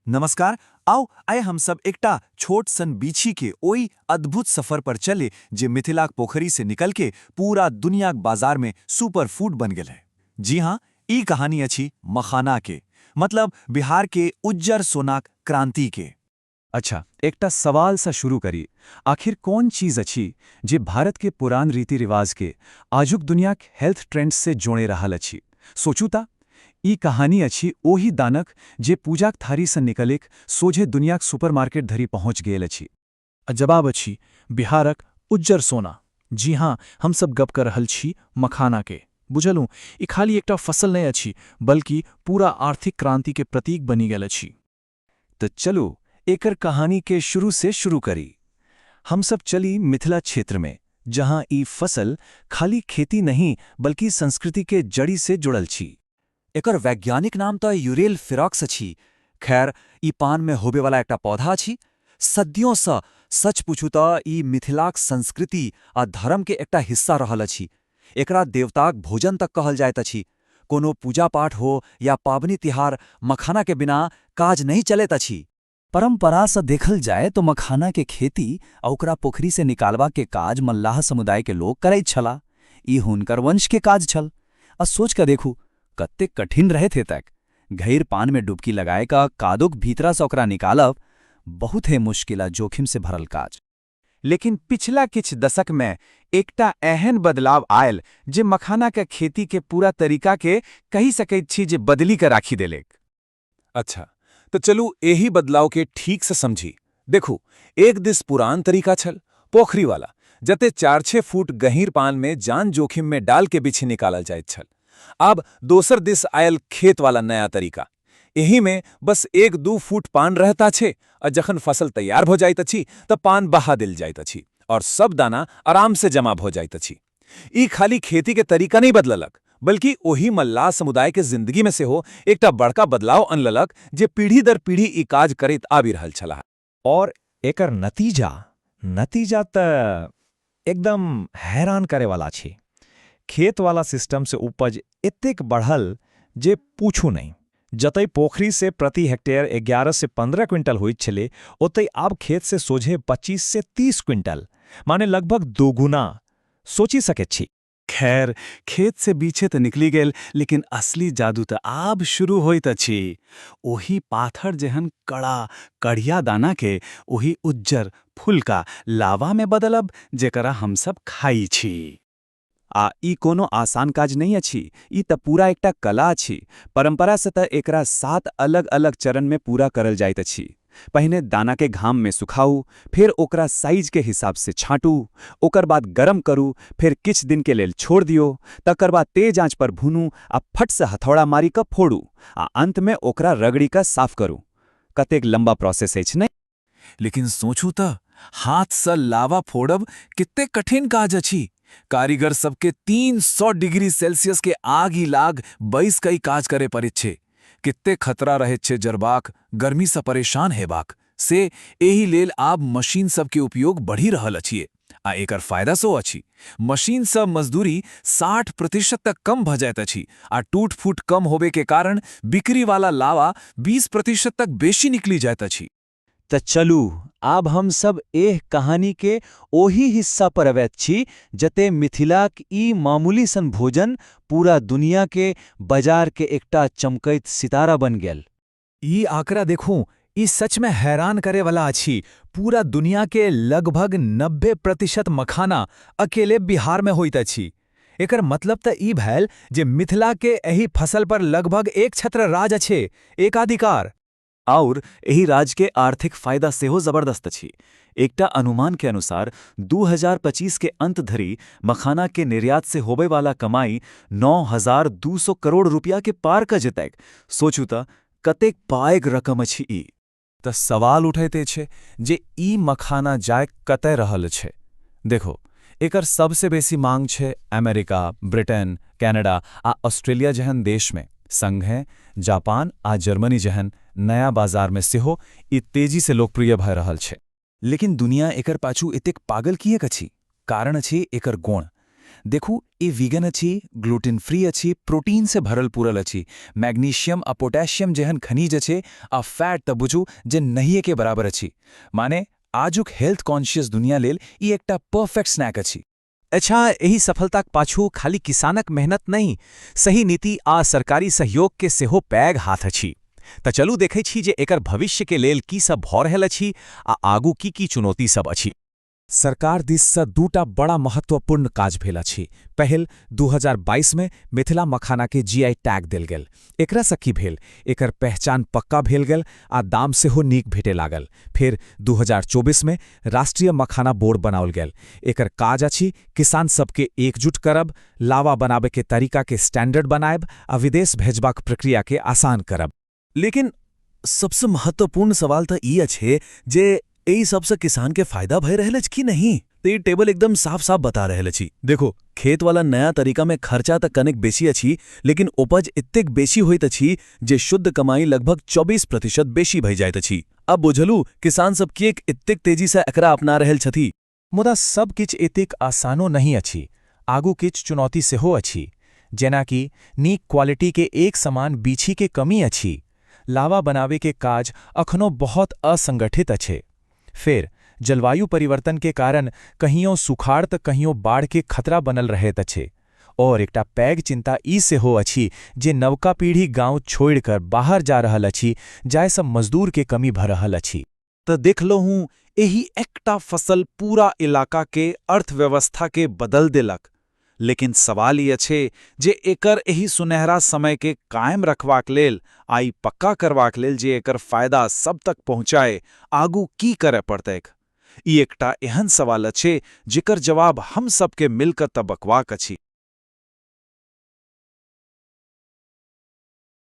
नमस्कार। आउ आइ हमसब एकटा छोट सन बीछी के ओहि अद्भुत सफर पर चले जे मिथिलाक पोखरी से निकल के पूरा दुनियाक बाजार में सुपर फूड बन गेल है। जी हाँ, ई कहानी अछि मखाना के, मतलब बिहार के उज्जर सोनाक क्रांति के। अच्छा, एकटा सवाल सँ शुरू करी। आखिर कौन चीज अछि जे भारत के पुरान रीति रिवाज के आजुक दुनियाक हेल्थ ट्रेंड्स से जोड़े रहल अछि? सोचू ता, ई कहानी अछि ओहि दानक जे पूजाक थारी सँ निकलिक सोझे दुनियाक सुपरमार्केट धरि पहुंच गेल अछि। आ जवाब अछि बिहारक उज्जर सोना। जी हाँ, हम सब गप कर रहल छी मखाना के। बुझलहुँ, ई खाली एकटा फसल नहि अछि, बल्कि पूरा आर्थिक क्रांति के प्रतीक बनि गेल अछि। तो चलू एकर कहानी के शुरू से शुरू करी। हम सब चली मिथिला क्षेत्र में, जहां ई फसल खाली खेती नहीं बल्कि संस्कृति के जड़ी से जुड़ल छी। एकर वैज्ञानिक नाम तऽ यूरेल फिरॉक्स अछि। खैर, ई पान में होबे वाला एकटा पौधा अछि। सदियों सँ सच पूछू तऽ ई मिथिलाक संस्कृति आ धर्म के एकटा हिस्सा रहल अछि। एकरा देवताक भोजन तक कहल जाइत अछि। कोनो पूजा पाठ हो या पाबनि तिहार, मखाना के बिना काज नहीं चलैत अछि। परंपरा से देखल जाय तो मखाना के खेती आ ओकरा पोखरी से निकालबा के काज मल्लाह समुदाय के लोग करैत छला। ई हुनकर वंश के काज छल। आ सोच के देखू, कतेक कठिन रहैत हेतैक। गहीर पान में डुबकी लगाए का कादोक भीतरा से ओकरा निकालब बहुत ही मुश्किल आ जोखिम से भरल काज। लेकिन पिछला किछ दशक में एकटा एहन बदलाव आयल जे मखाना के खेती के पूरा तरीका के कहि सकैत छी जे बदली के राखी देलेक। अच्छा, तो चलू एही बदलाव के ठीक से समझी। देखू, एक दिस पुरान तरीका छल पोखरी वाला, जते 4-6 फुट गहीर पान में जान जोखिम में डाल के बिछि निकालल जाइत छल। आब दोसर दिस आयल खेत वाला नया तरीका। एही में बस 1-2 फुट पान रहता छे आ जखन फसल तैयार भ जाइत अछि त पान बहा देल जाइत अछि और सब दाना आराम से जमा भ जाइत अछि। ई खाली खेती के तरीका नहीं बदललक, बल्कि ओही मल्लाह समुदाय के जिंदगी में सेहो एकटा बड़का बदलाव अनलक जे पीढ़ी दर पीढ़ी ई काज करैत आबि रहल छलाह। और एकर नतीजा नतीजा तऽ एकदम हैरान करे वाला छै। खेत वाला सिस्टम से उपज एतेक बढ़ल जे पूछू नहीं। जतय पोखरी से प्रति हेक्टेयर 11 से 15 क्विंटल होइत छलै, ओतय आब खेत से सोझे 25 से 30 क्विंटल, माने लगभग दोगुना। सोचि सकैत छी। खैर, खेत से बीछे तऽ निकलि गेल, लेकिन असली जादू तऽ आब शुरू होइत अछि। ओही पाथर जेहन कड़ा कढ़िया दाना के ओही उज्जर फुलका लावा में बदलब जेकरा हमसब खाई छी। आ ई कोनो आसान काज नहीं अछि, ई तऽ पूरा एकटा कला अछि। परंपरा से तऽ एकरा सात अलग अलग चरण में पूरा करल जाइत अछि। पहिने दाना के घाम में सुखाऊ, फिर ओकरा साइज के हिसाब से छाँटू, ओकर बाद गरम करू, फिर किछ दिन के लेल छोड़ दियो, तकर बाद तेज आंच पर भूनू आ फट से हथौड़ा मारी कऽ फोड़ू आ अंत में ओकरा रगड़ी कऽ साफ करू। कतेक लंबा प्रोसेस अछि, नहि? लेकिन सोचू तऽ, हाथसँ लावा फोड़ब कते कठिन काज अछि। कारीगर सबके 300 डिग्री सेल्सियस के आगि लाग बैस कई काज करे पड़ैत छै। कित्ते खतरा रहैत छै जरबाक, गर्मी सँ परेशान हेबाक। से एहि लेल आब मशीन सबके उपयोग बढ़ि रहल अछि आ एकर फायदा सेहो अछि। मशीन सँ मजदूरी 60% तक कम भऽ जाइत अछि आ टूट फूट कम होबे के कारण बिक्री वाला लावा 20% तक बेसी निकली जाइत अछि। तऽ चलू, आब हम सब एह कहानी के ओही हिस्सा पर अबैत छी जते मिथिलाक ई मामूली सन भोजन पूरा दुनिया के बाजार के एकटा चमकैत सितारा बन गेल। ई आंकड़ा देखू, ई सच में हैरान करे वाला अछि। पूरा दुनिया के लगभग 90% मखाना अकेले बिहार में होइत अछि। एकर मतलब तऽ ई भेल जे मिथिला के एहि फसल पर लगभग एक छत्र राज अछि, एकाधिकार। और एहि राज्य के आर्थिक फायदा सेहो जबरदस्त अछि। एकटा अनुमान के अनुसार 2025 के अंत धरि मखाना के निर्यात से होबे वाला कमाई 9,200 करोड़ रुपया के पार क जेतैक। सोचू तऽ, कतेक पैघ रकम अछि ई। तऽ सवाल उठैते छै जे ई मखाना जाय कतय रहल छै। देखो, एकर सबसे बेसी मांग छै अमेरिका, ब्रिटेन, कनाडा आ ऑस्ट्रेलिया जेहन देशमे। संगहि जापान आ जर्मनी जेहन नया बाजारमे सेहो ई तेजी से लोकप्रिय भए रहल छै। लेकिन दुनिया एकर पाछू एतेक पागल किएक अछि? कारण अछि एकर गुण। देखू, ई वीगन अछि, ग्लूटेन फ्री अछि, प्रोटीन से भरल पूरल अछि, मैग्नीशियम आ पोटेशियम जेहन खनिज अछि आ फैट तऽ बुझू जे नहिए के बराबर अछि। माने आजुक हेल्थ कॉन्शियस दुनिया लेल ई एकटा परफेक्ट स्नैक अछि। अच्छा, एहि सफलताक पाछू खाली किसानक मेहनत नहि, सही नीति आ सरकारी सहयोग के सेहो पैघ हाथ अछि। तऽ चलू देखै छी जे एकर भविष्य के लेल की सब भऽ रहल अछि आ आगू की की चुनौती सब अछि। सरकार दिससँ दूटा बड़ा महत्वपूर्ण काज भेल अछि। पहिल, 2022 मे मिथिला मखाना के जीआई टैग देल गेल। एकरा सँ की भेल? एकर पहचान पक्का भेल गेल आ दाम सेहो नीक भेटे लागल। फेर 2024 मे राष्ट्रीय मखाना बोर्ड बनाओल गेल। एकर काज अछि किसान सबके एकजुट करब, लावा बनाबे के तरीका के स्टैंडर्ड बनायब आ विदेश भेजबाक प्रक्रिया के आसान करब। लेकिन सबसँ महत्वपूर्ण सवाल तऽ ई अछि जे एहि सबसँ किसान के फायदा भए रहल अछि कि नहि? तऽ ई टेबल एकदम साफ-साफ बता रहल अछि। देखो, खेत वाला नया तरीका में खर्चा तऽ कनिक बेसी अछि, लेकिन उपज एतेक बेसी होइत अछि जे शुद्ध कमाई लगभग 24% बेसी भए जाइत अछि। अब बुझलू किसान सब किएक एतेक तेजी से एकरा अपना रहल छथि। मुदा सब किछु एतेक आसानो नहि अछि। आगू किछु चुनौती सेहो अछि, जेनाकि नीक क्वालिटी के एक समान बीछी के कमी अछि। लावा बनावे के काज अखनो बहुत असंगठित अछि। फेर जलवायु परिवर्तन के कारण कहियो सुखाड़ तऽ कहियो बाढ़ के खतरा बनल रहैत अछि। और एकटा पैघ चिंता ई सेहो अछि जे नवका पीढ़ी गांव छोड़िकर बाहर जा रहल अछि, जाहिसँ मजदूर के कमी भऽ रहल अछि। तऽ देखलहुँ, एहि एकटा फसल पूरा इलाका के अर्थव्यवस्था के बदल देलक। लेकिन सवाल ई अछि जे एकर एहि सुनहरा समय के कायम रखबाक लेल, आइ पक्का करबाक लेल जे एकर फायदा सब तक पहुंचाए, आगू की करय पड़तैक? ई एकटा एहन सवाल अछि जेकर जवाब हम सबके मिलकर तकबाक अछि।